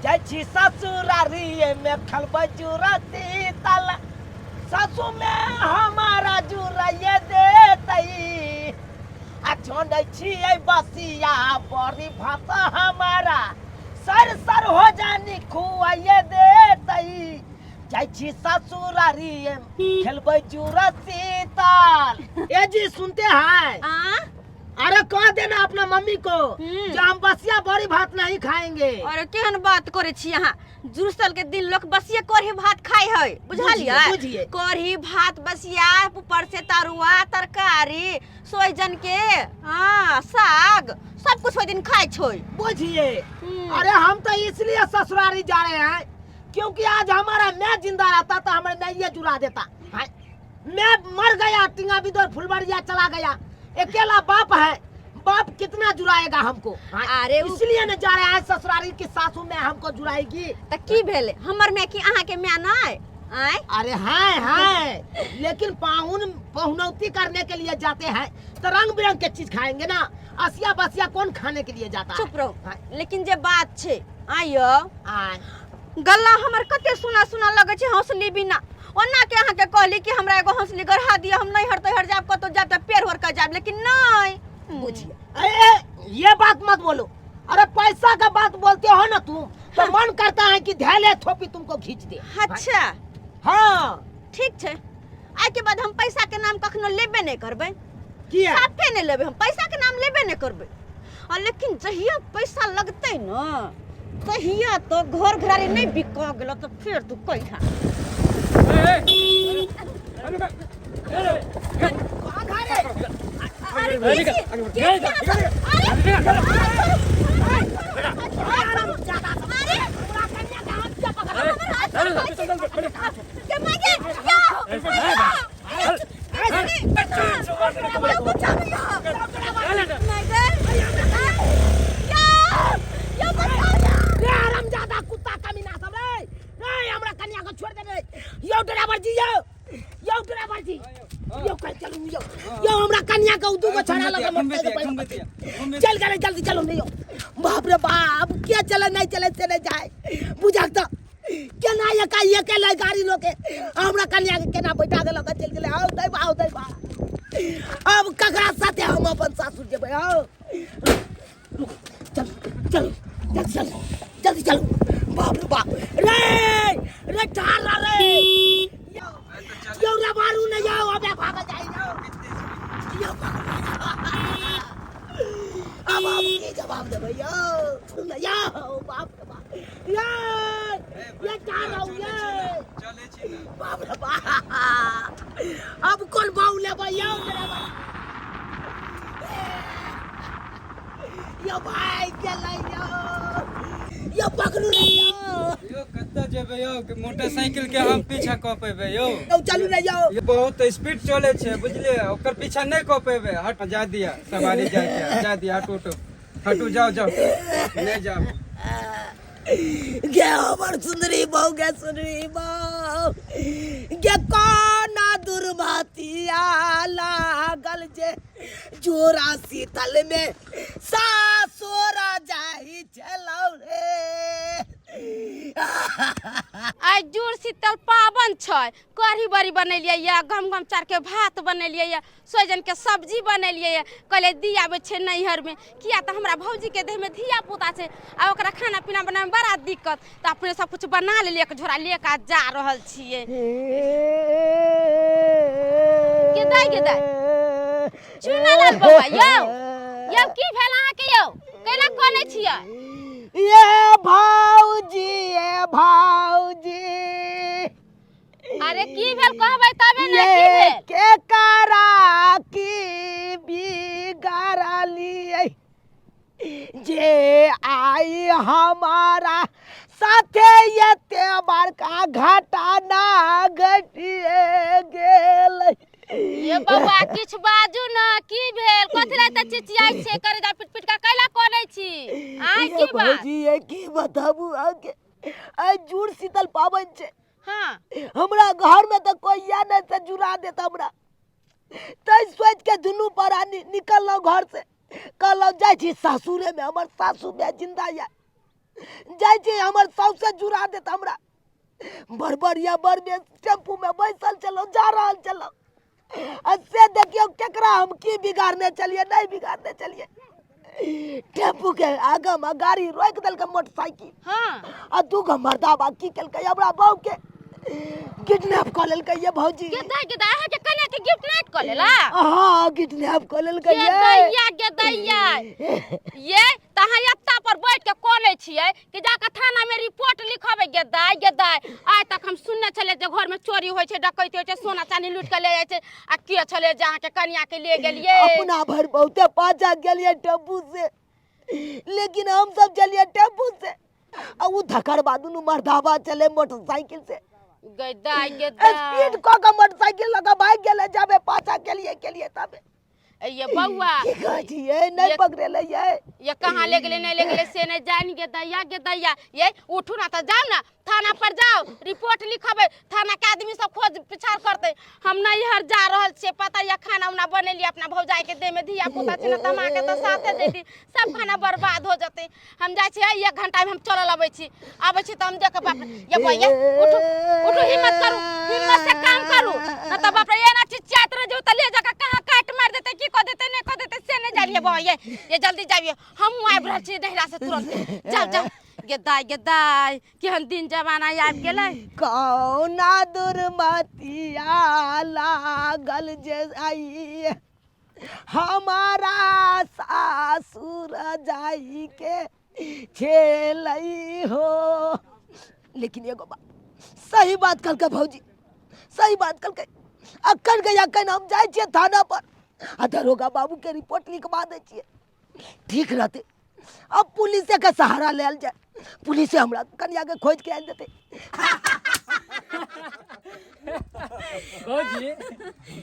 जाइ छी ससुरारिये में खलबै जुरती तल सासु में हमारा जुरैये देतै आ छोड़ै छियै बसिया बड़ी भात हमारा सर सर हो जानी खुआइये देतै। जाइ छी ससुरारिये में खेलबै जुरती तल। ए जी सुनते हैं? आ? अरे कह देना अपना मम्मी को जो हम बसिया बड़ी भात नहीं खाएंगे। अरे केहन बात करे छी अहाँ? जुड़सल के दिन लोग बसिए कढ़ी भात खाइ है, बुझलियै? बुझिए। कढ़ी भात बसिया, ऊपर से तरुआ तरकारी सोहजन के, हाँ, साग सब कुछ ओहि दिन खाइ छै। बुझिए। अरे हम तो इसलिए ससुरारी जा रहे हैं क्योंकि आज हमारा मैं जिंदा रहता तो हमारे मैं ये जुड़ा देता। हाँ, मैं मर गया, टिंगा बिदोर फुलबरिया चला गया, अकेला बाप है, बाप कितना जुड़ाएगा हमको। हाँ, अरे इसलिए न जा रहे हैं ससुरारी की सासू में हमको जुड़ाएगी। त की भेलै? हमर माय की अहाँ के माय नहि आँय? अरे है है, लेकिन पाहुन पहुनौती करने के लिए जाते हैं तो रंग बिरंग के चीज खाएंगे ना, असिया बसिया कौन खाने के लिए जाता है? चुप रहो। हाँ। लेकिन जे बात छै आइयो आय। गल्ला हमर कते सुना सुना लगै छै हौसली बिना। ओना के अहाँ के कहली कि हमरा एगो हौसली गढ़ा दिअ, हम नहीं हरते हर जाब कतौ जाब त पेड़ होर के जाब, लेकिन नहीं। बुझिए। ए, ए, ये बात मत बोलो। अरे पैसा का बात बोलते हो ना तुम तो मन करता है कि धैले थोपी तुमको खींच दे। अच्छा। हाँ। ठीक छै, आइ के बाद हम पैसा के नाम कखनो लेबे नहीं करबै। किया? साफे नहीं लेबै हम, पैसा के नाम लेबे नहीं करबै। आ लेकिन जहिया पैसा लगतै न तहिया तो घर घरारी नहीं बिका गेलो तो फिर तू कहिया। रे हरामजादा कुत्ता कमीना सब रे, रे हमरा कन्या को छोड़ दे रे। यो ड्राइवर जी, यो यो ड्राइवर जी, यो कल चलू, यो यो हमरा कन्या के दू गो छड़ा लगा मोटरसाइकिल चल गए, जल्दी चलो नहीं। यो बाप रे बाप, के चले नहीं चले से नहीं जाए बुझाक त केना एका अकेले गाड़ी लोके हमरा कन्या के केना बैठा देलक चल गेलै। आओ दै बा, आओ दै बा, अब ककरा साथे हम अपन सासुर जेबै? आओ चल चल जल्दी चल जल्दी चलो। बाप रे बाप रे, रे ठार रे यो रे मारू नहीं जाओ, अबे भाग जाए जाओ यो भाग। अब अब की जवाब देबै? यो यो बाप रे बाप, ये ये ठार रहू ये बाप रे बाप, अब कोन बाऊ लेबै? यो यो भाई गेलै, यो यो पकड़ू रे यो। यो कतऽ जेबै यौ? मोटरसाइकिल के हम पीछा कऽ पेबै यौ? यौ चलू ने यौ। ये बहुत स्पीड चले छै बुझलियै, ओकर पीछा नहि कऽ पेबै। हट जा दिया सवारी जाय के, जा दिया। हटू हटू हटू, जाओ जाओ, नहि जाओ। गे हमर सुंदरी बहू, गे सुंदरी बहू गे, कोना दुर्मतिया लागल जे जोरा शीतल में सासुर जाही छलौ रे। आइ जुड़ शीतल पाबन छै, कढ़ी बड़ी बनेलियै यऽ, गम गम चार के भात बनेलियै यऽ, सोहजन के सब्जी बनेलियै यऽ। कहलियै दी आबै छै नैहरमे, किया तऽ हमरा भौजीके देहमे धिया पुता छै आ ओकरा खाना पीना बनाबैमे बड़ा दिक्कत, तऽ अपने सब कुछ बना लेलियै, एक झोरा ले कऽ जा रहल छियै। गे दाइ, गे दाइ, चुनालाल बौआ यौ, यौ की भेल अहाँके यौ? कैला कनै छियै? ये भौजी, ये भौजी। अरे की भेल कहबै तबे ने, की ये भेल? के करा की बिगाड़लियै जे आई हमारा साथे एते बड़का घटना घटिए गेल। ये बौआ किछु बाजू न, की भेल? कथी लए एते चिचियाइ छियै? करेजा पिट पिट के कैला कनै छी आँय? ये की बात भौजी, ये की बताबू अहाँके, आइ जुड़ शीतल पाबनि छै। हाँ। हमरा घर में तऽ कोई या नहीं से जुड़ा देत हमरा, तै सोच के दुनू प्राणी निकललहुँ घर से, कहलहुँ जाइ छी सासुरे में, हमर सासू माय जिंदा या। जाइ छी हमर सौसे जुड़ा देत हमरा। बड़ बढ़िया बड़ बेस टेम्पू में बैसल छलहुँ, जा रहल छलहुँ, आ से देखियौ केकरा हम की बिगाड़ने छलियै, नहि बिगाड़ने छलियै। टेम्पू के आगा में गाड़ी रोकि देलकै मोटरसाइकिल। आ दूगो मर्दाबा की केलकै, हमरा बहू के किडनैप कऽ लेलकै ये भौजी। गेदा गेदा, अहाँ के कन्या के गिफ्ट नाट कऽ लेला? हाँ, किडनैप कऽ लेलकै ये। गेदैया गेदैया, ये तऽ अहाँ एत्ता पर बैठ के कोने छियै कि जाके थाना में रिपोर्ट लिखबै? गेदाय गेदाय, आइ तक हम सुनने छलियै जे घर में चोरी होइ छै, डकैती होइ छै, सोना चानी लूट के ले जाइ छै, आ के छलै जे अहाँके कनिया के ले गेलियै? अपना भरि बहुते पाछा गेलियै टेम्पू से, लेकिन हम सब चलिए टेम्पू से आ उ धकरबा दुनू मर्दाबा चले मोटरसाइकिल से। गेदाय गेदाय, स्पीड कऽ के मोटरसाइकिल लऽ के भागि गेलै। जाबे पाछा केलिए केलिए तबे। ये बौआ, की कहै छियै, नहि पकड़ेलै ये। ये कहाँ ले गेलै, नहि ले गेलै से नहि जानि। गेदैया गेदैया, ये उठू ना तऽ जाउ ना थाना पर, जाउ रिपोर्ट लिखबै, थाना के आदमी सब खोज पिछाड़ करतै। हम नैहर जा रहल छियै, पता ये खाना उना बनेलियै अपना भौजाई के देह में, धिया पुता छै ने, तऽ माँ के तऽ साथे जैती, सब खाना बर्बाद हो जेतै। हम जाइ छियै, एक घंटा में हम चलल अबै छी, आबै छी तऽ हम देख। बाप रे, ये बौआ, ये उठू उठू, हिम्मत करू, हिम्मत से काम करू न तऽ बाप रे, एना चिचियाइत रह जेबै तऽ ले जाके कहाँ काटि मारि देतै, की कऽ देतै, नहि कऽ देतै से नहि जानिए। बौआ, ये जल्दी जाइए, हमहूँ आबि रहल छी नैहरा से तुरंत। जाउ जाउ। गेदाय गेदाय, केहन दिन जमाना आबि गेलै। कौना दुर्मतिया लागल जे आई हमारा सासुर जाई के छेलई हो। लेकिन एगो बात सही बात कहलकै भौजी, सही बात कहलकै। अखन के अखन हम जाइ छियै थाना पर आ दरोगा बाबू के रिपोर्ट लिखवा दै छियै, ठीक रहतै। अब पुलिसे के सहारा लेल जाय, पुलिसे हमरा कनिया के खोज के आनि देतै। भौजी,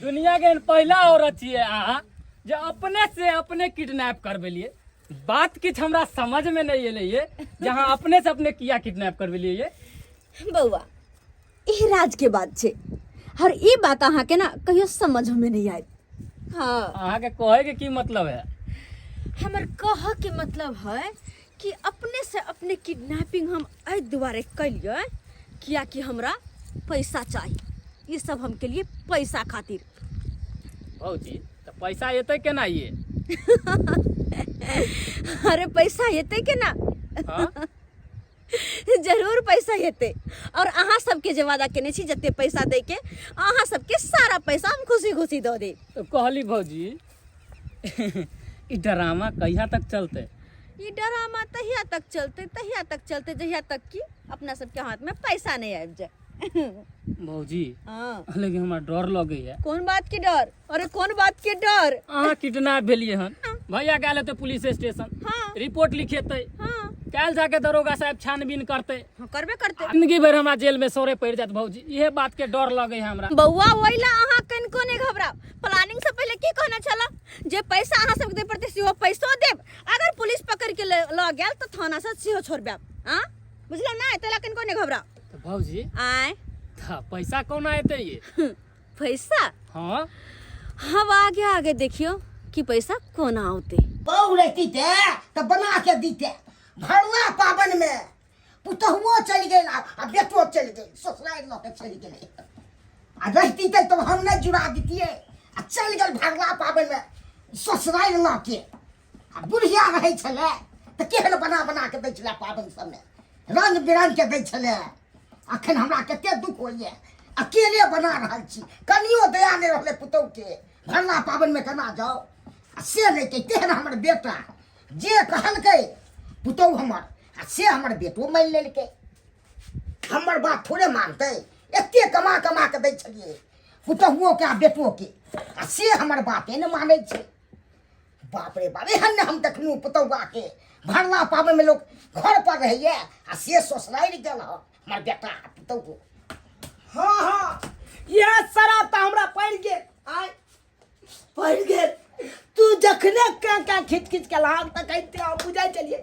दुनिया के पहिला औरत छियै अहाँ जे अपने से अपने किडनैप करबेलियै। बात किछु हमरा समझ में नहीं एलै ये जे अहाँ अपने से अपने किया किडनैप करबेलियै ये। बौआ, ई राज के बात छै और ई बात अहाँ के ना कहियो समझ में नहीं आयत। हाँ, अहाँ के कहे के की मतलब है? हमर कह के मतलब है कि अपने से अपने किडनैपिंग हम एहि दुआरे कैलियै कियाकि हमरा पैसा चाही। ई सब हमके लिए पैसा खातिर। भौजी, तऽ पैसा एतै केना ये? अरे, पैसा एतै केना? हाँ? जरूर पैसा हेतै। और अहाँ सबके जे वादा केने छी जते पैसा दै के, अहाँ सबके सारा पैसा हम खुशी खुशी दऽ देब। तऽ कहली भौजी, ई ड्रामा कहिया तक चलतै? ई ड्रामा तहिया तक चलतै, तहिया तक चलतै जहिया तक कि अपना सबके हाथ में पैसा नहीं आबि जाए। भौजी, हाँ, लेकिन हमरा डर लगैया। कोन बात के डर? अरे, कोन बात के डर? अहाँ किडनैप भेलियै हन, भैया गेल हेतै पुलिस स्टेशन, रिपोर्ट लिखेतै, काल्हि जाके दरोगा साहब छानबीन करतै। हाँ, करबे करतै। जिंदगी भरि हमरा जेल में सड़े पड़ि जायत भौजी, इहे बात के डर लगै है हमरा। बौआ, ओहि ला अहाँ कनिको नहि घबराउ। प्लानिंग से पहिले की कहने छला जे पैसा अहाँ सबके दे पड़तै, सेहो पैसो देब, अगर पुलिस पकड़ के लऽ गेल तऽ थाना से सेहो छोड़बायब। हाँ, बुझलहुँ ना? ताहि ला कनिको नहि घबराउ। तऽ भौजी, आँय, तऽ पैसा कोना एतै ये? पैसा? हाँ। हम आगे आगे देखियो कि पैसा कोना औते। बहु रहती ते तऽ बना के दीते। भरुआ पाबनि में पुतहुओ चलि गेल आ बेटो चलि गेल, ससुरारि लऽ के चलि गेलै। आ रहती ते तब हम नहि जुड़ा दितियै, आ चलि गेल भरुआ पाबनि में ससुरारि लऽ के। आ बुढ़िया रहै छलै तऽ केहन बना बना के दै छलै, पाबनि सबमे रंग बिरंग के दै छलै। अखन हमरा कते दुख होइए, अकेले बना रहल छी, कनियो दया नहि रहलै पुतहुके। भरला पाबनिमे केना जाउ आ से नहि कहै। तेहन हमर बेटा जे कहलकै पुतहु हमर, आ से हमर बेटो मानि लेलकै। हमर बात थोड़े मानतै? एते कमा कमा के दै छलियै पुतहुओके आ बेटोके, आ से हमर बाते नहि मानै छै। बाप रे बाप, एहन ने हम देखलहुँ पुतहुआके। भरला पाबनिमे लोक घर पर रहैए आ से ससुरारि गेल हँ हमर बेटा आ पुतहु। हाँ हाँ, इएह शराब तऽ हमरा पड़ि गेल, आय पड़ि गेल। तू जखने क्या क्या खींच खींच के लाग तऽ कहिते हम बुझै छलियै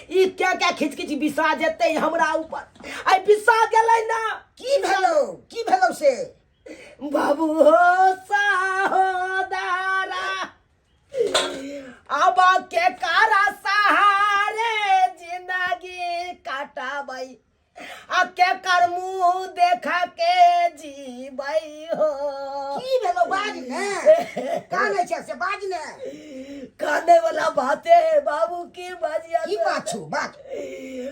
ई क्या क्या खींच खींच बिसा जेतै हमरा ऊपर। आइ बिसा गेलै ना। की भेलौ, की भेलौ से? बाबू हो साहोदारा, अब के कारा सहारे जिंदगी। जिंदगी काटबै आ के कर मुंह देखा के जीबै हो। की भेलो, बाज ने, कानै छै से बाज ने। काने वाला बाते है बाबू, की बाजिया? की बात छौ, बात?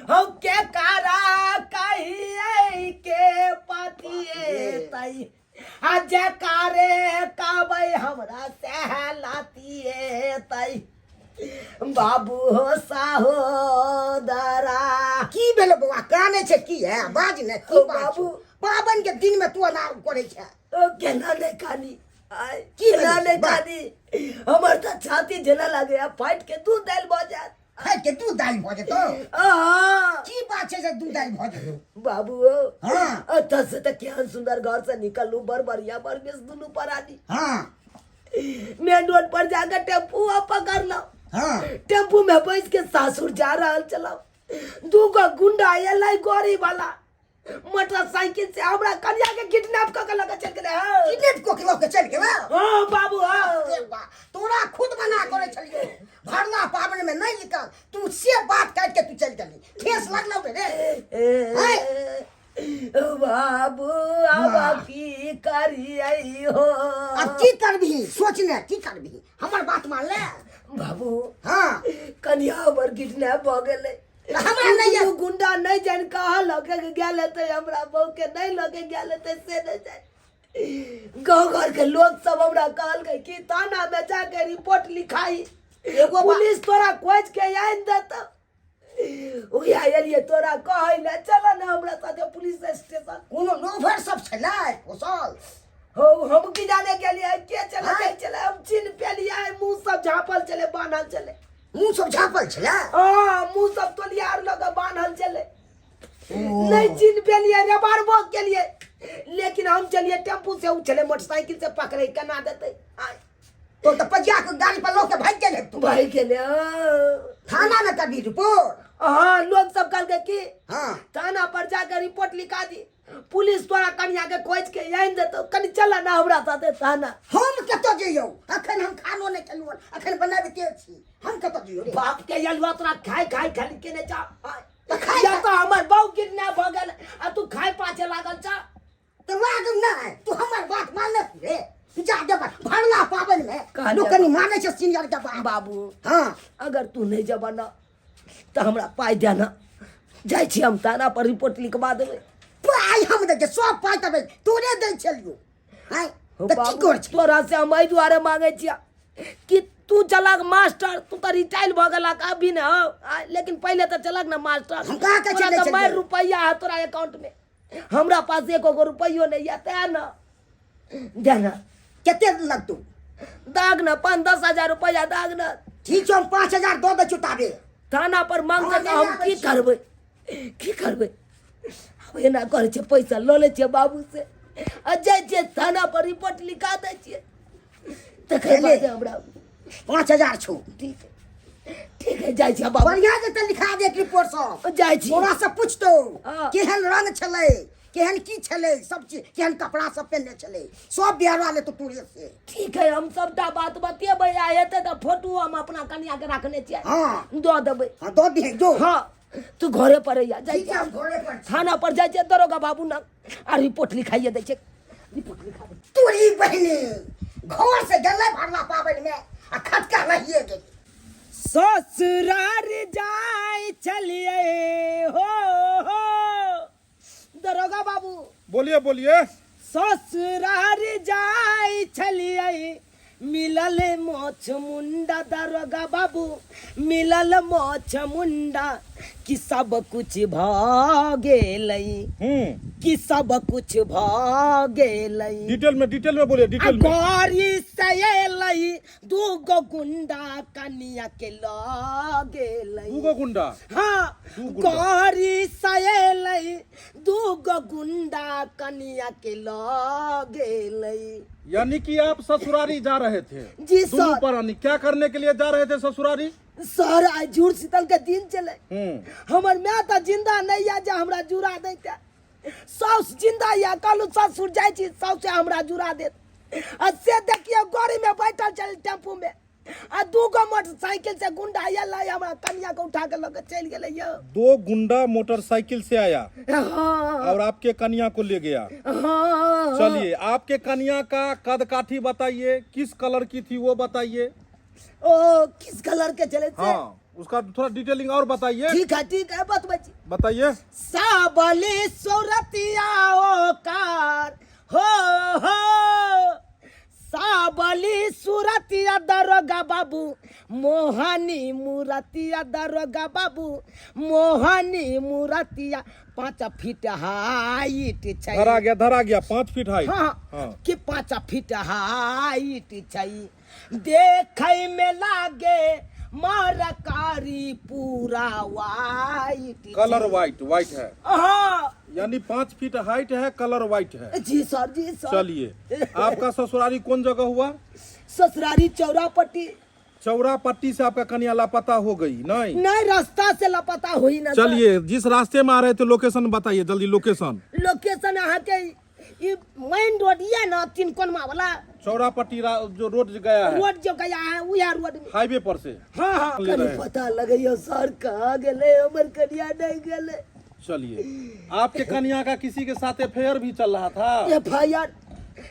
हम के कारा कहिए के पतिए तई आ जे कारे काबै हमरा सहलातिए तई बाबू हो साहोदरा। की भेलो बौआ, कानै छै की है, बाज ने, की बात? बाबू। छौ पाबनि के दिन में तू एना करै छै? ओ केना नहि कानी आय, की केना भेलै? नहि कानी? हमर तऽ छाती झेला लागे, फाटि के दूध दालि भऽ जायत। खाइ के दूध दालि भऽ जेतौ? आहा। की बात छै जे दूध दालि भऽ जेतौ? बाबू हो, एतऽ से तऽ केहन सुंदर घर से निकललू, बड़ बढ़िया, बड़ बेस दुनू परानी। मेन रोड पर जाकर टेम्पू पकड़लहुँ। टेम्पू में बैस के सासुर जा रहल छलहुँ, दू गो गुंडा एलै गाड़ी वाला मोटरसाइकिल से, हमरा कनिया के किडनैप कऽ के लऽ के चलि गेलै। हँ। किडनैप कऽ के लऽ के चलि गेलै? हँ बाबू, हँ। अरे वाह, तोरा खुद मना करै छलियौ भरला पाबनि में नहि निकल तू, से बात काटि के तू चलि गेली, ठेस लगलौ रे। ए, बाबू, आब की करियै हो? अब की करबिही, सोच ने की करबिही, हमर बात मान ले। बाबू, कनिया हमर किडनैप भऽ गेलै। तऽ हमरा नहि दुनू गुंडा नहि जानि कहाँ लऽ के गेल हेतै, हमरा बहू के नहि लऽ के गेल हेतै से नहि जानि। गाँव घर के लोग सब हमरा कहलकै कि थाना में जाके रिपोर्ट लिखाई, एगो पुलिस तोरा खोज के आनि देतौ। उहे एलियै तोरा कहै लए, चल ने हमरा साथे पुलिस स्टेशन। कोनो लोभर सब छलै पोसल? हो, हम की जाने गेलियै के चले जाइ छलै, हम चिन्ह पेलियै, मुँह सब झाँपल छलै, बान्हल छलै। मुँह सब झाँपल छलै? हँ, मुँह सब तोलिया आर लऽ कऽ बान्हल छलै, नहि चिन्ह पेलियै, रेबारबो केलियै, लेकिन हम चलियै टेम्पू से, ओ छलै मोटरसाइकिल से, पकड़ै केना देतै आय। तो तऽ पजिया के गाड़ी पर लऽ के भागि गेल हेतौ। भागि गेलै, हँ। थाना में कभी रिपोर्ट? हँ, लोग सब कहलकै कि थाना पर जाके रिपोर्ट लिखा दी, पुलिस तोरा कनिया के खोज के आनि देतौ। कनि चल ना हमरा साथे थाना। हम कतऽ जइयौ? अखन हम खानो नहि खेलहुँ हन, अखन बनाबिते छी, हम कतऽ जइयौ रे? बाप के अलुआ तोरा खाय खाय खाली केने जा। तऽ खाय या तऽ हमर बहु किडनैप भऽ गेल आ तू खाय पाछे लागल छ। तऽ लागल नहि, तू हमर बात मानलक रे? जा देब भरला पाबनि में कहलियै लोक कनि मानै छै सीनियर के बात। बाबू, अगर तू नहि जबऽ न तऽ हमरा पाइ दे न, जाइ छी हम थाना पर रिपोर्ट लिखवा देबै। पाइ हम दै छियै, सब पाइ तबै तोरे दै छलियौ आँय। हो तऽ की बाबू, कर छी? तोरा से हम एहि दुआरे मांगै छियै कि तू चलक मास्टर, तू तऽ रिटायर भऽ गेलक अभी ने हो, लेकिन पहिले तऽ चलक ने मास्टर। हम कहाँ कहै छियै तोरा नहि तऽ मारि चलियै? रुपैआ है तोरा अकाउंट में, हमरा पास एको गो रुपैयो नहि यऽ, तें ने दे ने। कते लगतौ? दाग ने 5-10 हजार रुपैआ दाग ने। ठीक छौ, हम 5,000 दऽ दै छियौ ताबे। थाना पर मांगतै तऽ हँ, हम नहि की आबै छी। करबै, की करबै? आब एना करै छियै, पैसा लऽ लै छियै बाबू से आ जाइ छियै थाना पर रिपोर्ट लिखा दै छियै, तकर ले। बाद हमरा 5,000 छौ। ठीक है, ठीक है, जाइ छियै बाबू। बढ़िया जेतै, लिखा दे रिपोर्ट सब। जाइ छी। तोरा से पूछतौ केहन रंग छलै, केहन की छलै, सब चीज, केहन कपड़ा सब पहिनने छलै, सब ब्यौरा लेतो तोरे से। ठीक है, हम सबटा बात बतेबै आ हेतै तऽ फोटो हम अपना कनिया के रखने छियै, दऽ देबै। हँ, दऽ दिहे जो। हँ, तू घरे पर रहिया, जाइ। ठीक छै, हम घरे पर छी। थाना पर जाइ छियै दरोगा बाबू लग आ रिपोर्ट लिखाइए दै छियै, रिपोर्ट लिखा दै। तोरी बहिनी, घर से गेलै भरला पाबनि में आ खटका रहिए गेलै। ससुरार जाय चलिए हो, हो दरोगा बाबू। बोलिए, बोलिए। ससुरार जाय छलिए, मिलल मोछ मुंडा, दरोगा बाबू, मिलल मोछ मुंडा, कि सब कुछ भ गेलै, कि सब कुछ भ गेलै। डिटेल में, डिटेल में बोलिए, डिटेल में। गौरी से एलै दू गो गुंडा, कनिया के ल गेलै। दू गो गुंडा? हाँ। दू गुंडा। गौरी से एलै दू गो गुंडा, कनिया के ल गेलै। यानी कि आप ससुरारी जा रहे थे? जी दोनों सर। प्राणी क्या करने के लिए जा रहे थे ससुरारी? सर, आइ जुड़ शीतल के दिन चले। हमर माय तऽ जिंदा नहीं या जे हमरा जुड़ा दैते, साउस जिंदा या, कहलू ससुर जाइ छी, साउसे हमरा जुड़ा देत, आ से देखियौ गाड़ी में बैठल चल टेम्पू में। आ दूगो मोटरसाइकिल से गुंडा एलै, हमरा कनिया के उठा के लऽ के चलि गेलै यौ। दो गुंडा मोटरसाइकिल से आया हाँ। और आपके कन्या को ले गया। हाँ। चलिए, आपके कन्या का कद काठी बताइए, किस कलर की थी वो बताइए। ओ किस कलर के चले से? हाँ, उसका थोड़ा डिटेलिंग और बताइए। ठीक है, ठीक है, बतबै छी। बताइए। साबली सूरतिया ओ कार हो हो, साबली सूरतिया दरोगा बाबू मोहनी मूरतिया, दरोगा बाबू मोहनी मूरतिया, 5 फीट हाइट छै। धरा गया, धरा गया, 5 फीट हाइट। हाँ, हाँ। कि 5 फीट हाइट छै, देखै में लागे मरकारी पूरा वाइट, कलर वाइट, वाइट है। हाँ। यानी 5 फीट हाइट है, कलर वाइट है। जी सर, जी सर। चलिए, आपका ससुरारी कौन जगह हुआ? ससुरारी चौरापट्टी। चौरापट्टी से आपका कन्या लापता हो गई? नहीं नहीं, रास्ता से लापता हुई ना सर। चलिए, जिस रास्ते में आ रहे थे लोकेशन बताइए जल्दी। लोकेशन? लोकेशन अहाँ के ई मेन रोड ये ना, तीन कोनमा वाला चौरापट्टी जो रोड गया है, रोड जो गया है वह रोड में, हाईवे पर से। हाँ हाँ। ले रहे हैं। पता लगे सर कहाँ गेले, हमर कन्या नहीं गेले। चलिए, आपके कन्या का किसी के साथ अफेयर भी चल रहा था? F I R.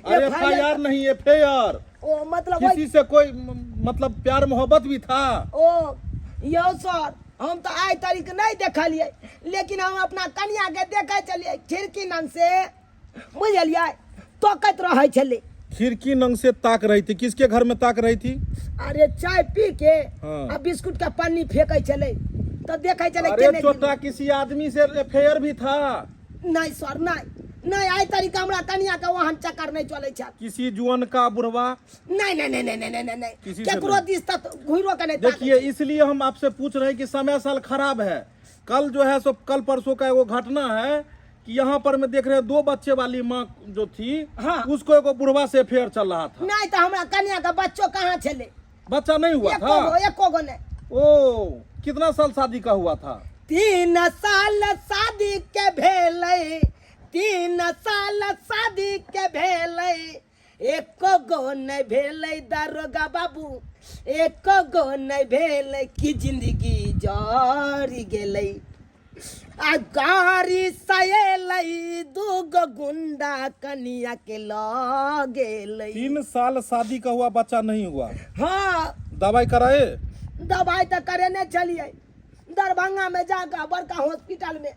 अरे एफ I R नहीं, अफेयर। ओ मतलब किसी से कोई मतलब प्यार मोहब्बत भी था? ओ यो सर, हम तो आइ तारीख नहीं देखलिए, लेकिन हम अपना कन्या के देखे चलिए खिड़की नंग से, बुझलिए, तकैत रहे छलै। खिड़की नंग से ताक रही थी? किसके घर में ताक रही थी? अरे चाय पी के हाँ। आ बिस्कुट का पन्नी फेंके छलै तो देखे छलै। अरे केने छोटा, किसी आदमी से अफेयर भी था? नहीं सर, नहीं नहीं, आइ तारीख हमरा कन्या के वहन चक्कर नहीं चलै छै। किसी जुअन का बुढ़वा? नहीं नहीं नहीं नहीं नहीं नहीं नहीं। किसी से केकरो नहीं। दिस तक घुरो के नहीं ताकै। देखिए, इसलिए हम आपसे पूछ रहे हैं कि समय साल खराब है। कल जो है सो कल परसों का एगो घटना है कि यहाँ पर में देख रहे हैं 2 बच्चे वाली माँ जो थी, हाँ। उसको एगो बुढ़वा से अफेयर चल रहा था। नहीं तो हमरा कन्या के बच्चो कहाँ छलै? बच्चा नहीं हुआ एको था? गो, एको गो नहीं। ओ कितना साल शादी का हुआ था? 3 साल शादी के भेलै, 3 साल शादी के भेलै, एको गो नहीं भेलै दरोगा बाबू, एको गो नहीं भेलै, की जिंदगी जरी गेलै। आ गाड़ी सएलै 2 गो गुंडा कनिया के ल गेलै। 3 साल शादी का हुआ, बच्चा नहीं हुआ। हाँ। दवाई कराए? दवाई तो करेने चलिए दरभंगा में जाकर बड़का हॉस्पिटल में।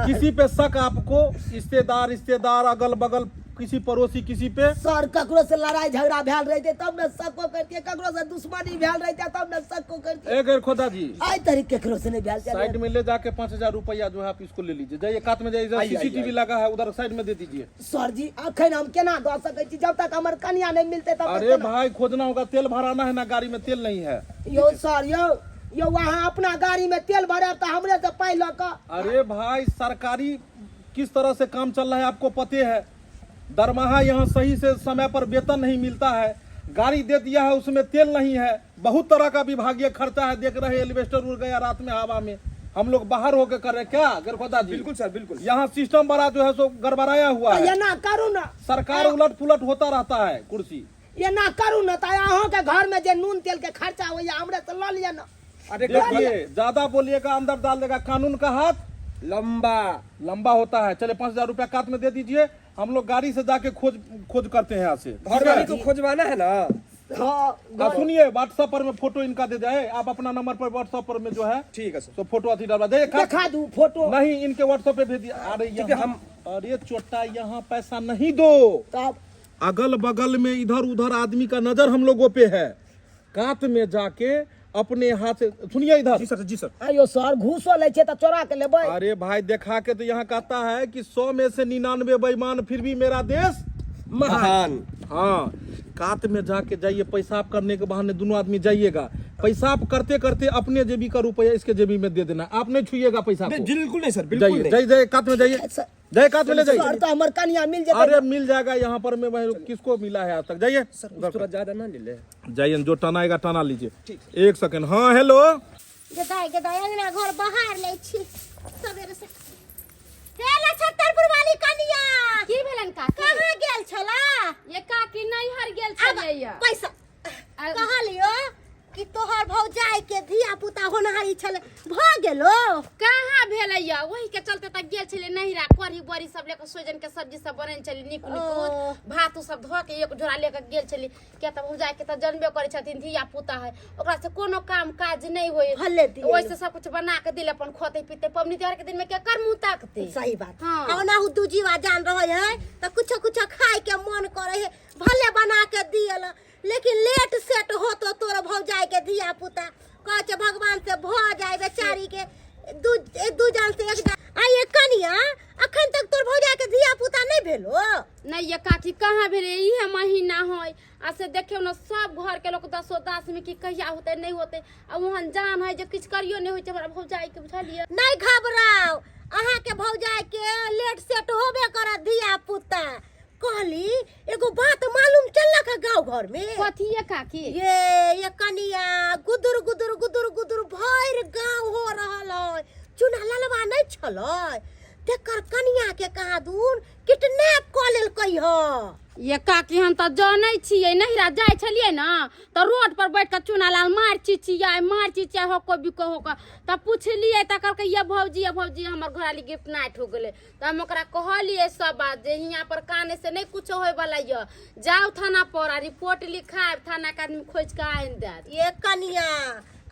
किसी पे शक आपको? रिश्तेदार, रिश्तेदार अगल बगल, किसी पड़ोसी, किसी पे? सर, ककरो से लड़ाई झगड़ा भेल रहते तब न शको करके, ककरो से दुश्मनी भेल रहते तब न शको करके। ए गैर खोदा जी, आई तारीख केकरो से नहीं भेल। साइड में ले जाके 5000 रुपया जो है आप इसको ले लीजिए। जाइए कात में जाइए, आइए, सीसीटीवी आइए। लगा है उधर, साइड में दे दीजिए। सर जी, अखन हम केना दऽ सकै छी? जब तक हमर कन्या नहीं मिलते तब तक अरे केना? भाई, खोजना होगा, तेल भराना है ना, गाड़ी में तेल नहीं है। यो सर, यो यो वहाँ अपना गाड़ी में तेल भरे तो हमरे से पाई लऽ कऽ। अरे भाई, सरकारी किस तरह से काम चल रहा है आपको पते है। दरमाहा यहाँ सही से समय पर वेतन नहीं मिलता है, गाड़ी दे दिया है उसमें तेल नहीं है, बहुत तरह का विभागीय खर्चा है। देख रहे हैं एलिवेस्टर उड़ गया रात में हवा में, हम लोग बाहर होके कर रहे हैं क्या गिरखोदा जी? बिल्कुल सर, बिल्कुल। यहाँ सिस्टम बड़ा जो है सो गड़बड़ाया हुआ है। एना करू ना, सरकार उलट पुलट होता रहता है कुर्सी। एना करू ना तऽ अहाँके घर में जे नून तेल के खर्चा होइया हमरे से लऽ लिअ ना। अरे देखिए, ज्यादा बोलिएगा अंदर डाल देगा कानून का हाथ, लंबा लंबा होता है। चले 5000 रुपया काट में दे दीजिए, हम लोग गाड़ी से जाके खोज खोज करते हैं यहाँ से। घर वाली को खोजवाना है ना। हाँ। आप सुनिए, व्हाट्सएप पर में फोटो इनका दे जाए, आप अपना नंबर पर व्हाट्सएप पर में जो है ठीक है सर, तो फोटो अथी डलवा दे। देखा दू फोटो? नहीं, इनके व्हाट्सएप पे भेज दिया। अरे ठीक है, हम अरे चोटा, यहाँ पैसा नहीं दो। तब अगल बगल में इधर उधर आदमी का नजर हम लोगों पे है, कात में जाके अपने हाथ से सुनिए इधर। जी सर, जी सर। आयो सर, घूसो लै छै तऽ चोरा के लेबै। अरे भाई, देखा के तो यहाँ कहता है कि 100 में से 99 बेईमान, फिर भी मेरा देश महान। हाँ, कात में जाके जाइए, पेशाब करने के बहाने दोनों आदमी जाइएगा, पेशाब करते करते अपने जेबी का रुपया इसके जेबी में दे देना, आप नहीं छुइएगा पैसा नहीं, को। बिल्कुल नहीं सर, बिल्कुल जाइए नहीं। जाइए जाइए, कात में जाइए, जाइए कात में ले सर जाइए। तो हमर कनिया मिल जेतै। अरे मिल जाएगा, यहाँ पर में भाई किसको मिला है आज तक। जाइए सर, थोड़ा ज्यादा ना ले ले। जाइए, जो टनाएगा टना लीजिए। एक सेकंड। हाँ हेलो। गदाय गदाय अंगना घर बहार लै छी सवेरे से। हे छत्तरपुर वाली कनिया, की भेलन काकी? कहाँ गेल छला? ये काकी नैहर गेल छलैया। पैसा कहाँ लियो? छलै भऽ गेलो। कहाँ भेलै या, वही के चलते तऽ गेल छलियै नैहरा, कढ़ी बड़ी सब लेके, सोजन के सब्जी सब बनेने छलियै नीक नीक, भात सब धऽ के एक झोरा लेके गेल छलियै। किया तऽ भौजाई के तऽ जनबे करै छथिन, धिया पुता है, ओकरा से कोनो काम काज नहि होय। भले दियै। ओहिसे सब कुछ बना के दिल, अपन खोते पीते। पबनी त्योहार के दिन में केकर मुंह ताकते? सही बात। हाँ। आ ओनाहु दू जीवा जान रहे है तऽ कुछो कुछो खाय के मन करे है, भले बना के दियल, लेकिन लेट सेट होतो तोर भौजाई के धिया पुता, कहै छै भगवान से भऽ जाय बेचारी के दू दू जान से एक जान। आ ये कनिया, अखन तक तोर भौजाई के धिया पुता नहीं भेलो? नहीं ये काकी, कहाँ भेलै? इहे महीना है आ से देखियौ ने, सब घर के लोग दसो दास में कि कहिया होतै नहीं होतै, आ ओहन जान है जे किछु करियो नहीं होइ छै हमरा भौजाई के, बुझलियै? नहीं घबराओ, अहाँ के भौजाई के लेट सेट होबे करत धिया पुता। कहली, एगो बात मालूम चललक है गांव घर में। कथी ये काकी? ये कनिया, गुदुर गुदुर गुदुर गुदुर भरि गांव हो रहल है, चुना ललवा नहीं छलै, तेकर कनिया के कहाँ दून किडनैप कऽ लेलकै ह। ये काकी, हम तऽ जानै छियै, नैहरा जाइ छलियै ने तऽ रोड पर बैठ कऽ चुनालाल मार चिचियाय, मार चिचियाय, होको बिको होको। तऽ पुछलियै तऽ कहलकै, ये भौजी, ये भौजी, हमर घरवाली गिफ्ट नाइट हो गेलै। तऽ हम ओकरा कहलियै सब बात जे हियाँ पर काने से नहि कुछो होय वाला यऽ, जाउ थाना पर आ रिपोर्ट लिखायब, थाना के आदमी खोजि कऽ आनि देत। ये कनिया,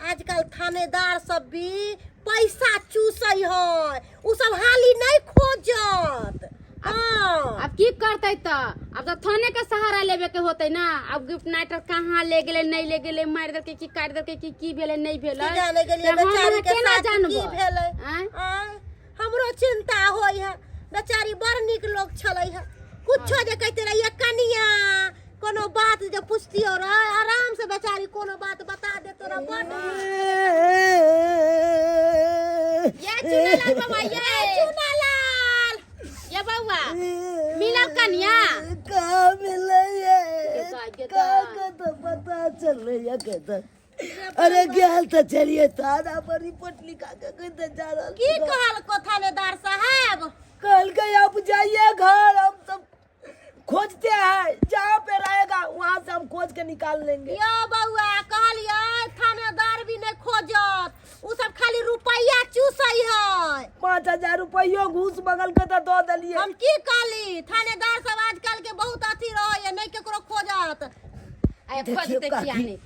आजकल थानेदार सब भी पैसा चूसै है, उ सब हाली नहीं खोजत। हाँ। आब की करतै तऽ आब तऽ थाने के सहारा लेबे के होतै ना। आब गिफ्ट नाइटर कहाँ ले गेलै, नहि ले गेलै, मारि देलकै कि काटि देलकै कि की भेलै नहि भेलै, की जाने गेलियै तऽ हम बेचारी अहाँ के केना साथ की जानबै? भेलै। आँय? आँय, हमरो चिंता होय है, बेचारी बड़ नीक लोग छलै है। कुछो जे कहते रहिए कनिया, कोनो बात जे पूछतियो रहे, आराम से बेचारी कोनो बात बता देतो रहे, बड़ ये चुनालाल बाबा, ये चुनालाल, ये बउआ, मिलल कनिया? का मिले ये? के का के तो पता चल रही है के तो। अरे गेल तो चलिए थाना पर रिपोर्ट लिखा के कहीं तो जा रहा। की कहल को थानेदार साहब? कल के आप जाइए घर, हम सब खोजते हैं, जहाँ पे रहेगा वहाँ से हम खोज के निकाल लेंगे। यो बउआ, कहलियै थानेदार भी नहीं खोजत, उ सब खाली रुपैया चूसै है। 5,000 रुपयो घूस बगल के तो दो दिलिए। हम की कहली, थानेदार सब आजकल के बहुत अथी रहे है, नहीं केकरो खोजत। आइ देखियौ खोजतै किया काकी, नहि?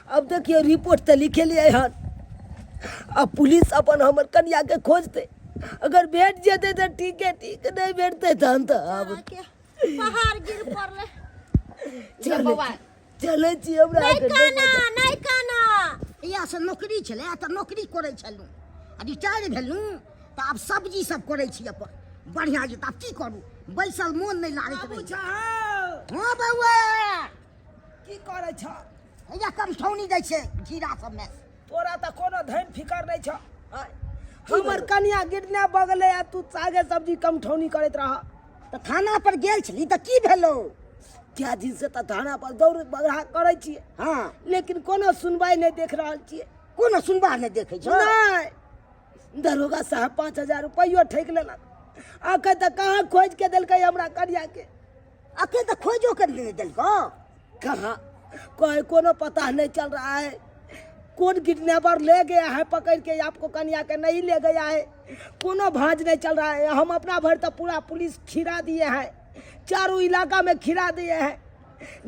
अब देखियौ रिपोर्ट तऽ लिखेलियै हन, अब पुलिस अपन हमर कनिया के खोजतै, अगर भेट जेतै तऽ ठीक है, ठीक नहीं भेटतै तहन तऽ आब के पहाड़ गिर पड़ले। ये बउआ, चलै छी हमरा नहीं अहाँके काना, नहीं काना। इएह से नौकरी छलै तऽ नौकरी करै छलहुँ आ रिटायर भेलहुँ तऽ आब सब्जी सब करै छी अपन बढ़िआँ जे। तऽ आब की करू, बैसल मोन नहि लागैत बाबू रहै। छौ? हँ बौआ। की करै छ? हैया कमठौनी दै छै जीरा सबमे। तोरा तऽ कोनो धन फिकर नहि छ। आँय, हमर कनिया गिरने बगले आ तू सागे सब्जी कमठौनी करैत रह। तऽ थाना पर गेल छली तऽ की भेलौ? क्या दिन से तऽ थाना पर दौड़ बगड़ा करै छियै। हँ। लेकिन कोनो सुनवाई नहि देख रहल छियै। कोनो सुनबा नहि देखै छौ? नहि। दरोगा साहब 5,000 रुपैयो ठकि लेलक, अखन तक कहाँ खोजि के देलकै हमरा कनिया के। अखन तऽ खोजो के नहि देलकौ? कहाँ कोई कोनो पता नहीं चल रहा है, कौन किडनैपर ले गया है पकड़ के आपको कन्या के, नहीं ले गया है, कोनो भांज नहीं चल रहा है। हम अपना भर तो पूरा पुलिस खिरा दिए हैं, चारों इलाका में खिरा दिए हैं,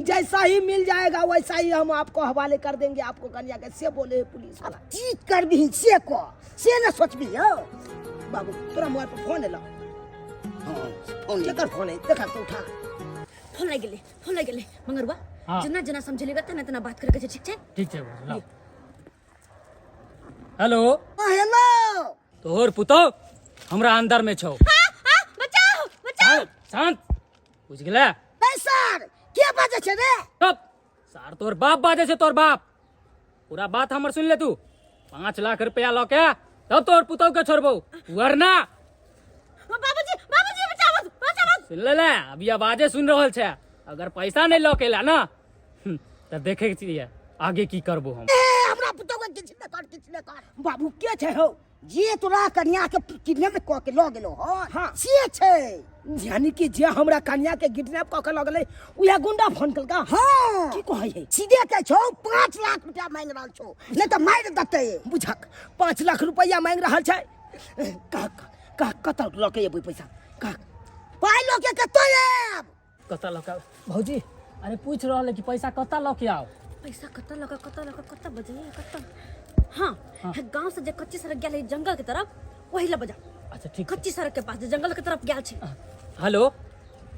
जैसा ही मिल जाएगा वैसा ही हम आपको हवाले कर देंगे आपको कन्या के, से बोले है पुलिस वाला। की करबिही से कह, से ने सोचबी हौ। बाबू, तोरा मोबाइल पर फोन एलो? हँ, फोन। केकर फोन है? देखा तो, उठा। फोन लागि गेलै, फोन लागि गेलै मंगरुआ। हाँ। जेना जेना समझेलेगा तेना तेना बात करे के छै, ठीक छै? ठीक छै भौजी, लाउ। हेलो। हँ, हेलो। तोहर पुतौ हमरा अंदर में छौ। बचाओ, बचाओ। शांत शांत, बुझ गेलै? ए सर, के बाजै छै रे? चुप सार, तोहर बाप बाजै छै, तोहर बाप। पूरा बात हमर सुन ले तू। 5 लाख रुपया लऽ के तब तोहर पुतौ के छोड़बौ, वरना बाबूजी, बाबूजी, बचाओ, बचाओ। सुन ले ले, अभी आवाजे सुन रहल छै। अगर पैसा नहीं लऽ के एला ना, तऽ देखे के छियै आगे की करबो हम। ए, हमरा पुतहु के किछु नहि कर, किछु नहि कर। बाबू, के छै हौ? जे तोरा कन्या के किडनैप कऽ के लऽ गेलो हन हाँ। से छै। यानी कि जे हमरा कन्या के किडनैप कऽ के लऽ गेलै उएह गुंडा फोन केलका? हाँ। की कहै है? सीधे कहै छौ 5 लाख रुपया मांगि रहल छौ, नहि तऽ मारि देतै। बुझक 5 लाख रुपया मांगि रहल छै। कह कह कतऽ लऽ के एबै पैसा? कह पाइ लऽ के कतऽ आयब? कतऽ लऽ के आउ? भौजी अरे पूछि रहल है कि पैसा कतऽ लऽ के आउ? पैसा कतऽ लऽ के, कतऽ लऽ के, कतऽ बजैया कतऽ? हाँ, गांव से जे कच्ची सड़क गेल है जंगल के तरफ, वही ला बजा। अच्छा ठीक छै। कच्ची सड़क के पास जे जंगल के तरफ गेल छै। हेलो,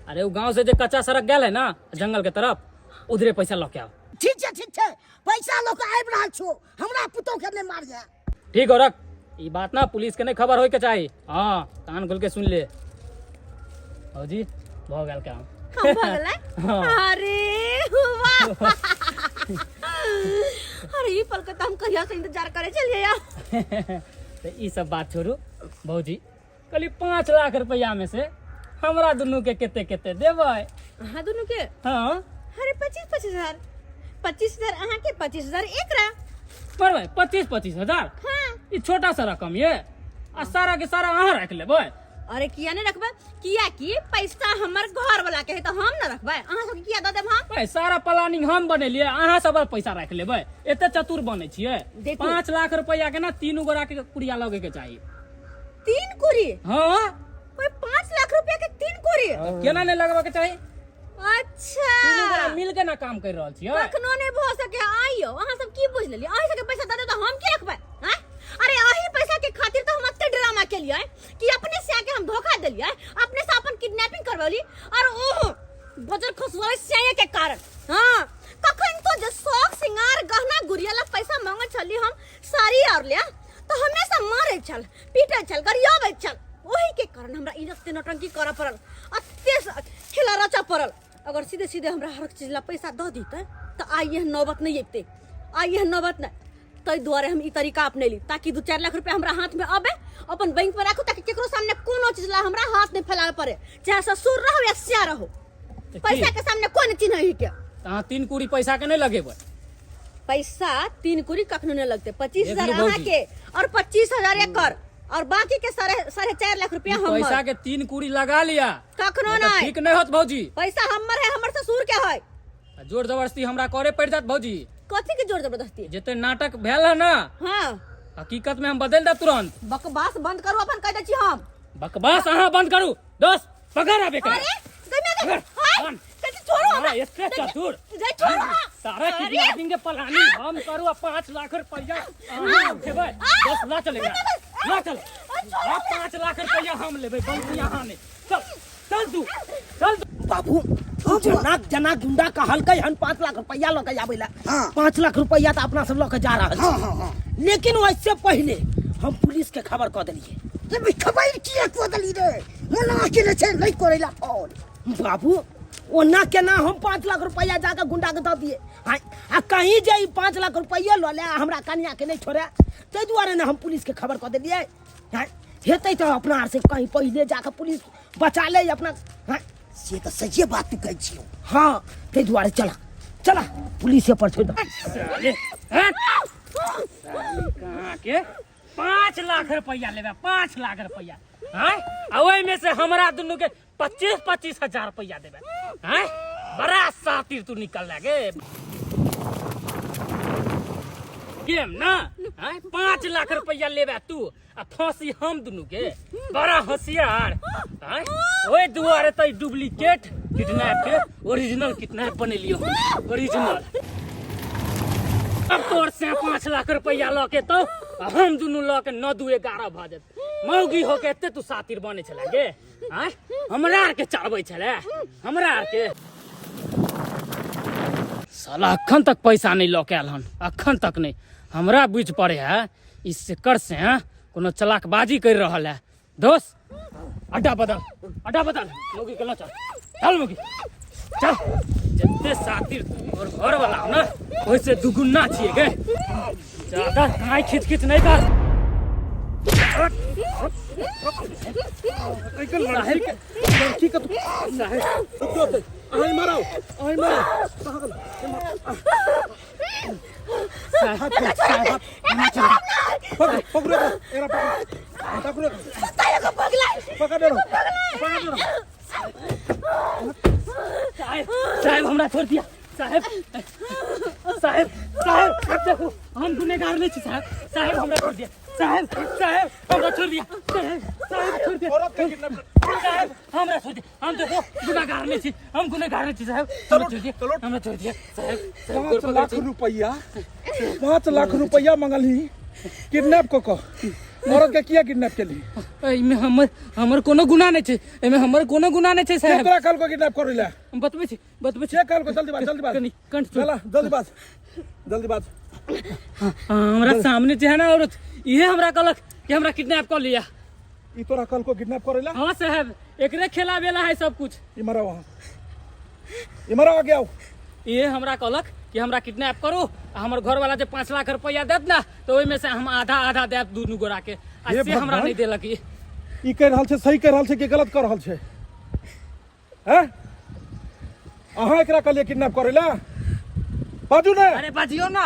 अरे वो गांव से जे कच्चा सड़क गेल है ना जंगल के तरफ, उधरे पैसा लऽ के आउ। ठीक छै ठीक छै, पैसा लऽ के आबि रहल छौ, हमरा पुतोह के नहि मारिहे। ठीक हो रख, ई बात ना पुलिस के नहीं खबर होय के चाही। हाँ कान खोल के सुन ले। भौजी भऽ गेल काम। काम भऽ गेलै? हाँ। अरे वाह, अरे ई पल के तऽ हम कहिया से इंतजार करे छलियै यार। तऽ ई सब बात छोड़ू भौजी, कहली 5 लाख रुपया में से हमरा दुनू के कते कते देबै? अहाँ दुनू के? हाँ। अरे 25-25 हजार, 25,000 अहाँ के, 25,000 एकरा। परबै 25-25 हजार? हाँ। ई छोटा सा रकम ये आ सारा के सारा अहाँ राखि लेबै? अरे किया नहीं रखबै? किया कि पैसा हमर घर वाला के है तऽ हम न रखबै, अहाँ सबके किया दऽ देब हम? भाई सारा प्लानिंग हम बनेलियै, अहाँ सब पैसा राखि लेबै? एते चतुर बनै छियै? देखू। 5 लाख रुपया के ना तीनू गोरा के कुड़िया लगे के चाही। 3 कुड़ी? हाँ। ओए 5 लाख रुपया के 3 कुड़ी केना नहीं लगवा के चाही? अच्छा तीनू गोरा मिल के ना काम कर रहल छियै। कखनो नहीं भऽ सके। आइयो अहाँ सब की बुझ लेलियै? अहाँ सबके पैसा दऽ देब तऽ हम की रखबै? आँय? अरे अही पैसा के खातिर तऽ हम एते ड्रामा केलियै कि अपने से आके हम धोखा देलियै, अपने से अपन किडनैपिंग करवली, और ओहो बजर खसवाले सियाए के कारण। हाँ कखन तो जे शौक सिंगार गहना गुड़िया ला पैसा मांगे छली हम साड़ी और ले, तो हमेशा मारे छल, पीटे छल, गरियाबै छल। ओही के कारण हमरा ई एते नौटंकी करऽ पड़ल, एते खेला रचऽ पड़ल। अगर सीधे सीधे हमरा हर चीज ला पैसा दऽ दितै तऽ आइ एहन नौबत नहि अबितै, आइ एहन नौबत नहि। ताहि दुआरे हम ई तरीका अपनेली ताकि 2-4 लाख रुपया हमरा हाथ में आबे, अपन बैंक में राखू, ताकि केकरो सामने कोनो चीज ला हमरा हाथ नहीं फैलावे पड़े, चाहे ससुर रहो या सिया रहो। तऽ की? पैसा के सामने कोई नहीं चिन्ह के। तऽ अहाँ 3 कुड़ी पैसा के नहीं लगेबै? पैसा 3 कुड़ी कखनो नहीं लगते। 25 देख हजार लू अहाँ भौजी। के और 25,000 एकर और बाकी के 4.5 लाख रुपया ई पैसा हमर। के 3 कुड़ी लगा लिया। कखनो नहीं तऽ नहीं। ठीक नहीं होत भौजी। पैसा हमर है, हमर ससुर के है। आ जोर जबरदस्ती हमरा करे पड़ जात भौजी। कथी के जोर जबरदस्ती? जते नाटक भेल है ना, हाँ हकीकत में हम बदल दे तुरंत। बकवास बंद करू, अपन कह दै छी हम। बकवास अहाँ बंद करू। दोस्त पकड़ आबे कर। अरे गई मैं गई। पकड़, हाय, बंद। चाची छोड़ो हमरा। हाँ, एते चतुर। जय छोड़ो हमरा। सारा अरे। किडनैपिंग के प्लानिंग हम करू आ 5 लाख रुपया अहाँ उठेबै। 10 लाख चलेगा, ला चल। आ 5 लाख रुपया हम लेबै, बंसी अहाँ नहि। चल चल तू चल तू। बाबू जना जना गुंडा कहलकै हन 5 लाख रुपया लऽ के आबै ला। हाँ। 5 लाख रुपया तऽ अपना सब लऽ के जा रहल छी। हाँ, हाँ, हाँ। लेकिन ओहिसे पहिले हम पुलिस के खबर कऽ देलियै। ये भी खबर किया कऽ देली रे? मना केने छै नहि करै ला फोन। बाबू ओना केना हम 5 लाख रुपया जाके गुंडा के दऽ दियै? हाँ, आ कहीं जे ई 5 लाख रुपया लऽ ले आ हमरा कनिया के नहि छोड़े, ताहि दुआरे ने हम पुलिस के खबर कऽ देलियै। हाँ, हेतै तऽ अपना आर से कहीं पहिले जाके पुलिस बचा ले अपना। हाँ, से तऽ सहिए बात तू कहै छियौ। हाँ ताहि दुआरे चला चला पुलिस पर छोड़ि दऽ। साले, हट। साले कहाँ के 5 लाख रुपया लेबै, 5 लाख रुपया। हाँ? आ ओहिमे से हमरा दुनू के 25-25 हजार रुपया देबै। हाँ? बड़ा सातिर तू निकल लागे। गेम ना? हाँ? 5 लाख रुपया लेबै तू आ फांसी हम दुनू के। बड़ा होशियार। हाँ? ओहि दुआरे तऽ डुप्लीकेट किडनैप के ओरिजिनल किडनैप बनेलियो, ओरिजिनल। अब तोर से 5 लाख रुपया लऽ के तो हम दुनू लऽ के 9 2 11 भऽ जेत। मौगी हो के एते तू सातिर बने छले गे? आँय? हमरा आर के चाहबै छले, हमरा आर के। साला अखन तक पैसा नहीं लऽ के आयल हन, अखन तक नहीं। हमरा बुझि पड़े है इस सेकर से कोनो चलाकबाजी कर रहल है। दोस्त अड्डा बदल, अड्डा बदल, मौगी के लऽ चल, चल मौगी चल। जते सातिर तोर घर वाला हो ना ओइसे दुगुना छिए गे। ज्यादा काई खिच खिच नहीं कर। लड़की के साहेब, अहीं मारो, अहीं मारो। साहब साहब एकरा छोड़ब नहि। पकड़ पकड़ो एकरा, पकड़ पकड़ो। कुत्ता एगो पगला। पकड़ लो, पकड़ लो। साहब, साहब, हमरा छोड़ दिया। साहब, साहब, साहब, देखो, हम गुनेगार नहीं छी। साहब, साहब, हमरा छोड़ दिया। साहब, साहब, हमरा छोड़ दिया। साहब, साहब, छोड़ दिया। औरत के किडनैप। साहब, हमरा छोड़ दिया। हम देखो गुनाहगार नहीं छी, हम गुनेगार नहीं छी। साहब, हमरा छोड़ दिया, हमरा छोड़ दिया। साहब, साहब, गोर 5 पकड़ै लाख छी। रुपया, 5 लाख रुपया मंगलही किडनैप कऽ कऽ औरत के किया किडनैप केली? एहिमे हमर कोनो गुनाह नहि छै। एहिमे हमर कोनो गुनाह नहि छै। के साहब, तोरा कहलको किडनैप करै ला? हम बतबै छी, बतबै छी। के कहलको? जल्दी बाज, जल्दी बाज। कनी कंठ छोड़। चला, जल्दी बाज, जल्दी बाज। हमरा सामने जे है ना औरत, इहे हमरा कहलक कि हमरा किडनैप कऽ लिया। ई तोरा कहलको किडनैप करै ला? हाँ साहब, एकरे खेला बेला है सब कुछ। इमर आओ अहाँ, इमर आओ, आगे आओ। इहे हमरा कहलक कि हमरा किडनैप करू आ हमर घर वाला जे 5 लाख रुपया देत ना, तऽ ओहिमे से हम आधा आधा देब दुनू गोरा के। आ हे से हमरा भगवान। नहि देलक ई। ई कहि रहल छै, सही कहि रहल छै कि गलत कऽ रहल छै? हैं, अहाँ एकरा कहलियै किडनैप करै ला? बाजू ने। अरे बाजियौ ना,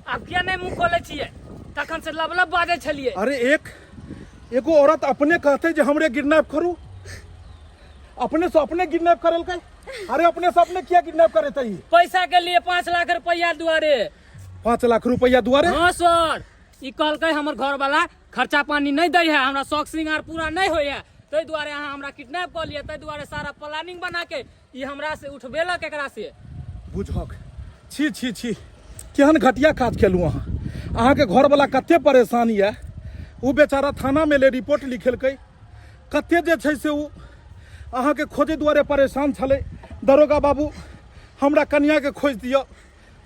आब किया नहि मुँह खोलै छियै? तखन से लब लब बाजै छलियै। अरे, एक एगो औरत अपने कहते जे हमरे किडनैप करू, अपने से अपने किडनैप करेलकै। अरे, अपने से अपने किया किडनैप करेतै ई? पैसा के लिए, 5 लाख रुपया दुआरे। 5 लाख रुपया दुआरे? हाँ सर, ई कहलकै हमर घर वाला खर्चा पानी नहि दै है, हमरा शौक श्रृंगार पूरा नहि होइ है, ताहि दुआरे अहाँ हमरा किडनैप कऽ लिअ। ताहि दुआरे सारा प्लानिंग बना के ई हमरा से उठबेलक एकरा से। बुझक, छी छी छी, केहन घटिया काज केलहुँ अहाँ। अहाँके घरवला कते परेशान यऽ। ओ बेचारा थानामे एलै, रिपोर्ट लिखेलकै, कते जे छै से ओ अहाँके खोजै दुआरे परेशान छलै। दरोगा बाबू, हमरा कनियाके खोजि दिअ,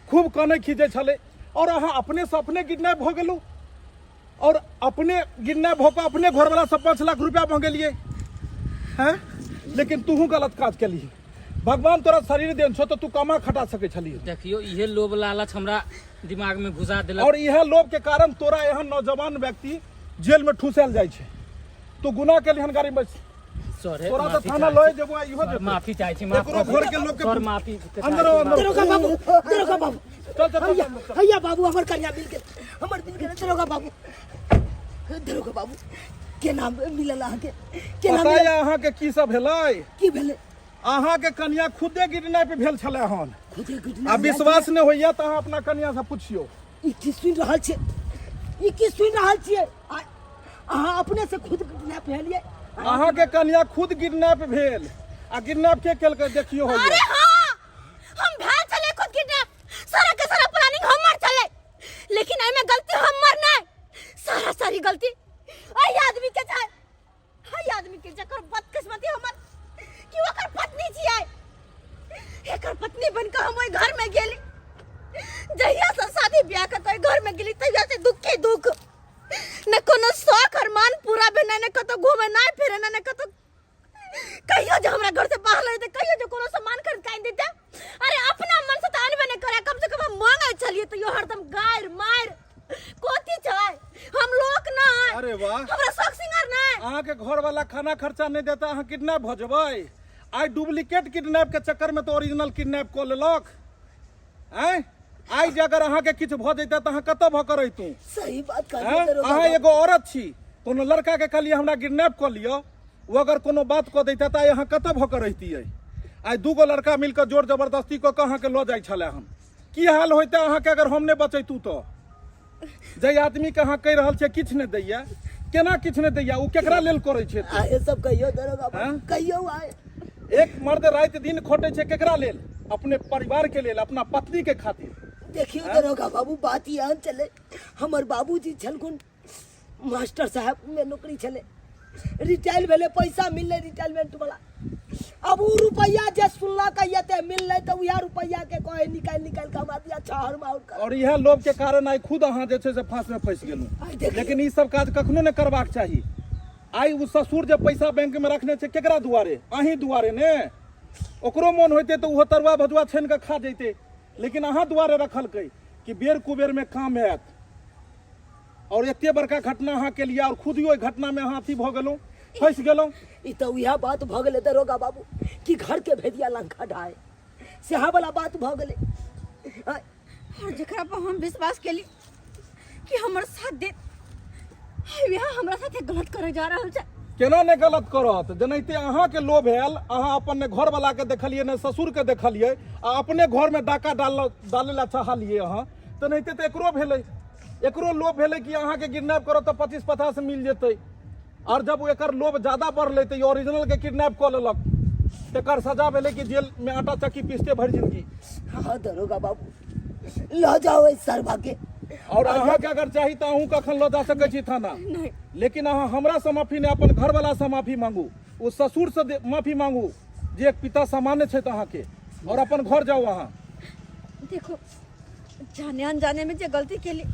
खूब कनै खींचै छलै। आओर अहाँ अपनेसँ अपने किडनैप भऽ गेलहुँ और अपने किडनैप भऽ कऽ अपने घरवला से 5 लाख रुपया मंगेलिए हैं। लेकिन तूहू गलत काज केली। भगवान तोरा शरीर देन छौ तऽ तू कमा खटा सकै छली। देखियो, इहे लोभ लालच हमरा दिमाग में घुसा देलक। और इएह लोभ के कारण तोरा एहन नौजवान व्यक्ति जेल में ठुसल जाइ छै। तू गुनाह केली हन। गाड़ी में बैस। सर, तोरा तऽ माफी थाना चाहै लए छी। जेबो आ इहो सर, जेतौ। माफी चाहै छी, माफ एकरो कऽ घर के लोग के सर, माफी चाहै अंदर आओ, छी, अंदर। दरोगा बाबू, दरोगा बाबू। चल चल चल, हैया चल, चल। हैया बाबू, हमर कन्या मिल गेल, हमर मिल गेल। दरोगा बाबू, दरोगा बाबू, केना मिलल अहाँके? केना पता मिलल? यऽ अहाँके की सब भेलै? की भेलै? अहाँके कन्या खुदे किडनैप भेल छलै हन। खुदे आ किडनैप? विश्वास नहि होइया तऽ अहाँ अपना कन्या से पुछियौ। ई की सुनि रहल छियै? ई की सुनि रहल छियै? अहाँ अपने से खुद किडनैप भेलियै? अहाँके कन्या खुद किडनैप भेल आ किडनैप के केलकै, देखियौ होइया। अरे हाँ, हम भेल छलै खुद किडनैप। सारा के सारा प्लानिंग हमर छलै, लेकिन एहिमे गलती हमर नहि, सारा सारी गलती एहि आदमी के छै, एहि आदमी के, जकर बदकिस्मती हमर कि ओकर पत्नी छियै। एकर पत्नी बन के हम ओहि घर में गेली। जहिया से शादी ब्याह के कोई घर में गेली, तहिया से दुख ही दुख। न कोनो शौक अरमान पूरा भेलै, न कतौ घूमेनाइ फिरेनाइ, न कतौ कहियो जे हमरा घर से बाहर लए जेतै, कहियो जे कोनो सामान खरीद के आनि देतै। अरे, अपना मन से तऽ अनबे नहि करे, कम से कम हम मांगै छलियै तैयो हरदम गारि मारि। कोथी छै, हम लोक नहि? अरे वाह। हमरा शौक सिंगार नहि? अहाँके घर वाला खाना खर्चा नहि देता, अहाँ किडनैप भऽ जेबै? आइ डुप्लीकेट किडनैप के चक्कर में तो ओरिजिनल किडनैप कऽ लेलक। आँय, आइ जे अगर अहाँके किछु भऽ जैते तऽ अहाँ कतऽ भऽ कऽ रहितहुँ? सही बात कहलियै आँय? दरोगा अहाँ बाबू। एगो औरत छी, कोनो लड़का के कहलियै हमरा किडनैप कऽ लिअ, ओ अगर कोनो बात कऽ दैते तऽ आइ अहाँ कतऽ भऽ कऽ रहितियै? आइ दूगो लड़का मिल कऽ जोर जबरदस्ती कऽ कऽ अहाँके लऽ जाइ छलै हन। की हाल होइते अहाँके अगर हम नहि बचैतहुँ तऽ? जाहि आदमीके अहाँ कहि रहल छियै किछु नहि दैया, केना किछु नहि दैया? ओ केकरा लेल करै छै? आहे सब कहियो दरोगा बाबू, हाँ? कहियो आए। एक मर्द राति दिन खटै छै केकरा लेल? अपने परिवार के लेल, अपना पत्नी के खातिर। देखियो दरोगा बाबू, बात ई एहन छलै, हमर बाबूजी छलखुन मास्टर साहब में नौकरी छलै, रिटायर भेलै, पैसा मिललै रिटायरमेंट वाला। अब उ रुपैआ जे सुनलक एते मिललै तऽ उएह रुपैआ के कहे निकालि निकालि के हमरा दिया छहर माउर कर। और इएह लोभ के कारण आइ खुद अहाँ जे छै से फांस में फंसि गेलहुँ। आइ देखियौ। लेकिन ई सब काज कखनो नहि करबाक चाही। आइ ओ ससुर जे पैसा बैंक में रखने छै, केकरा दुआरे? अहीं दुआरे ने। ओकरो मोन होइते तऽ ओहो तरुआ भजुआ छानि कऽ खा जैते, लेकिन अहाँ दुआरे रखलकै कि बेर कुबेर में काम आयत। और एते बड़का घटना अहाँ केलियै और खुद ही ओहि घटना में अहाँ अथी भऽ गेलहुँ, फंसि गेलहुँ। ई तऽ उएह बात भऽ गेलै दरोगा बाबू कि घर के भेदिया लंका ढाए, सएह वाला बात भऽ गेलै। आँय, और जकरा पर हम विश्वास केली कि हमर साथ दे, वह हमरा साथे गलत करे जा रहल छै। केना ने गलत करत? जेनाहिते अहाँके लोभ आयल, अहाँ अपन ने घरवला के देखलियै, ने ससुर के देखलियै, आ अपने घर में डाका डाले ला चाहलियै अहाँ, तेनाहिते तऽ एकरो भेलै। एकरो लोभ भेलै कि अहाँके किडनैप करत तऽ 25-50 मिल जेतै। और जब एकर लोभ ज्यादा बढ़लै तऽ ई ओरिजिनल के किडनैप कऽ लेलक। तेकर सजा भेलै कि जेल में आटा चक्की पीसते भरि जिंदगी। हाँ दरोगा बाबू, लऽ जाओ एहि सरवा के। और अहाँके अगर चाही तऽ अहूँ कखन लऽ जा सकै छी थाना, लेकिन अहाँ हमरा से माफी नहि, अपन घरवाला से माफी मांगू, ओ ससुर से माफी मांगू जे एक पिता सामान्य छथि अहाँके, और अपन घर जाउ अहाँ। देखो, जाने अनजाने में जे गलती केली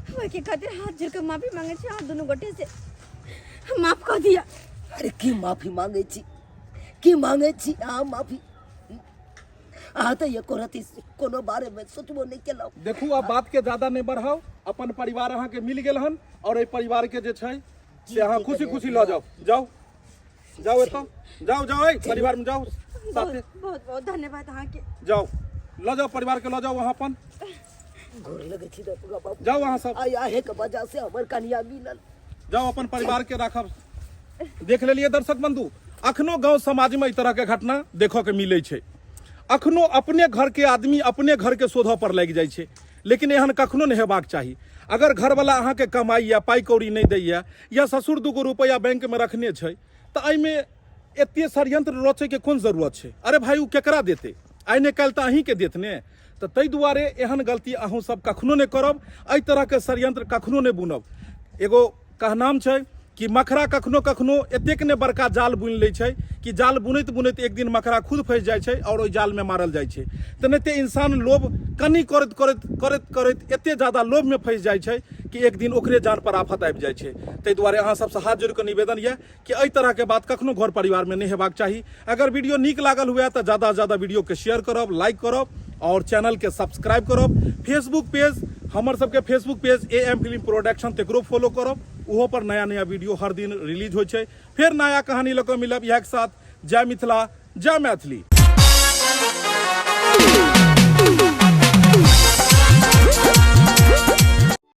ओहिके खातिर हाथ जोड़ के माफी मांगे छी अहाँ दुनू गोटे से, माफ कऽ दिया। अरे की माफी मांगे छी, की मांगे छी अहाँ माफी? अहाँ तऽ एको रति कोनो बारे में सोचबो नहि केलहुँ। देखू, आब बात के ज्यादा नहि बढ़ाउ। अपन परिवार अहाँके मिल गेल हन, और एहि परिवार के जे छै से अहाँ खुशी खुशी लऽ जाउ। जाउ जाउ, एतऽ जाउ, जाउ, एहि परिवार में जाउ साथे। बहुत बहुत बहुत धन्यवाद अहाँके। जाउ, लऽ जाउ परिवार के, लऽ जाउ अहाँ अपन। गोर लगै छी दरोगा बाबू। जाउ अहाँ सब। आइ अहें के वजह से हमर कनिया मिलल। जाउ, अपन परिवार के राखब। देख लेलियै दर्शक बंधु, अखनो गांव समाज में एहि तरह के घटना देखऽ के मिलै छै। अखनो अपने घर के आदमी अपने घर के शोधऽ पर लागि जाइ छै, लेकिन एहन कखनो नहि हेबाक चाही। अगर घरवला अहाँके कमाइए, पाइ कौड़ी नहि दैए, या ससुर 2 गो रुपैआ बैंकमे रखने छै, तऽ एहिमे एते षड्यंत्र रचैके कोन जरूरत छै? अरे भाई, ओ केकरा देतै? आइ ने काल्हि तऽ अहीँके देत ने। तऽ ताहि दुआरे एहन गलती अहूँ सब कखनो नहि करब, एहि तरहके षड्यंत्र कखनो नहि बुनब। एगो कहनाम छै कि मखरा कखनो कखनो एतेक ने बड़का जाल बुनि लै छै कि जाल बुनैत बुनैत एक दिन मखरा खुद फँसि जाइ छै आओर ओहि जालमे मारल जाइ छै। तेनाहिते इंसान लोभ कनि करैत करैत करैत करैत एते ज्यादा लोभमे फँसि जाइ छै कि एक दिन ओकरे जान पर आफत आबि जाइ छै। ताहि दुआरे अहाँ सबसँ हाथ जोड़ि कऽ निवेदन यऽ कि एहि तरहके बात कखनो घर परिवारमे नहि हेबाक चाही। अगर वीडियो नीक लागल हुए तऽ ज्यादासँ ज्यादा वीडियोके शेयर करब, लाइक करब आओर चैनलके सब्सक्राइब करब। फेसबुक पेज हमर सबके Facebook page A M film production, तकरो फॉलो करब, ओहो पर नया नया वीडियो हर दिन रिलीज होइ छै। फेर नया कहानी लऽ कऽ मिलब इएहके साथ। जय मिथिला, जय मैथिली।